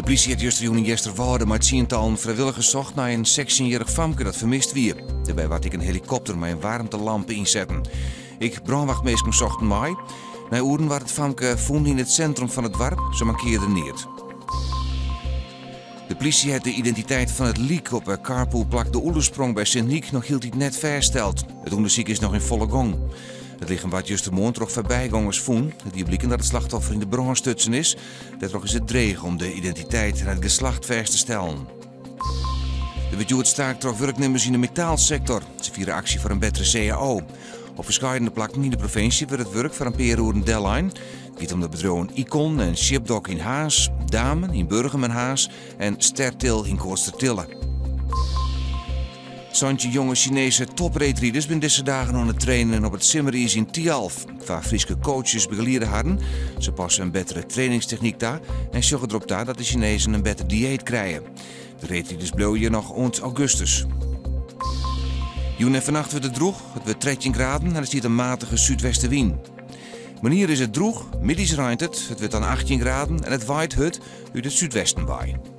plysje hat justerjûn yn Easterwâlde mei tsientallen frijwilligers socht nei in sechstjinjierrich famke dat fermist wie. Dêrby waard ek in helikopter mei in waarmtelampe ynsetten. Ek brânwachtminsken sochten mei. Nei oeren waard it famke fûn yn it sintrum fan it doarp, se mankearde neat. De plysje hat de identiteit fan it lyk op 'e carpoolplak De Oelesprong by Sint Nyk noch hieltyd net fêststeld. It ûndersyk is noch yn folle gong. It lichem waard justermoarn troch foarbygongers fûn. It die bliken dat it slachtoffer yn de brân stutsen is. Dêrtroch is it dreech om de identiteit en it geslacht fêst te stellen. Der wurdt hjoed staakt troch wurknimmers yn de metaalsektor. Se fiere aksje foar in bettere cao. Op ferskeidene plakken yn de provinsje wurdt it wurk foar in pear oeren dellein. It giet om de bedriuwen Icon en Shipdock yn Harns, Damen yn Burgum en Harns en Stertil yn Koatstertille. 17 jonge Sinese topreedriders binne dizze dagen oan it trainen op it simmeriis yn Thialf. Twa Fryske coaches begeliede harren. Se passe in bettere trainingstechnyk ta en sjogge derop ta dat de Sinezen in better dieet krije. De reedriders bliuwe hjir noch oant augustus. Jûn en fannacht wurdt it drûch. It wurdt 13 graden en der stiet in matige súdwestewyn. Moarnier is it drûch, middeis reint it. It wurdt dan 18 graden en it waait hurd út it súdwesten wei.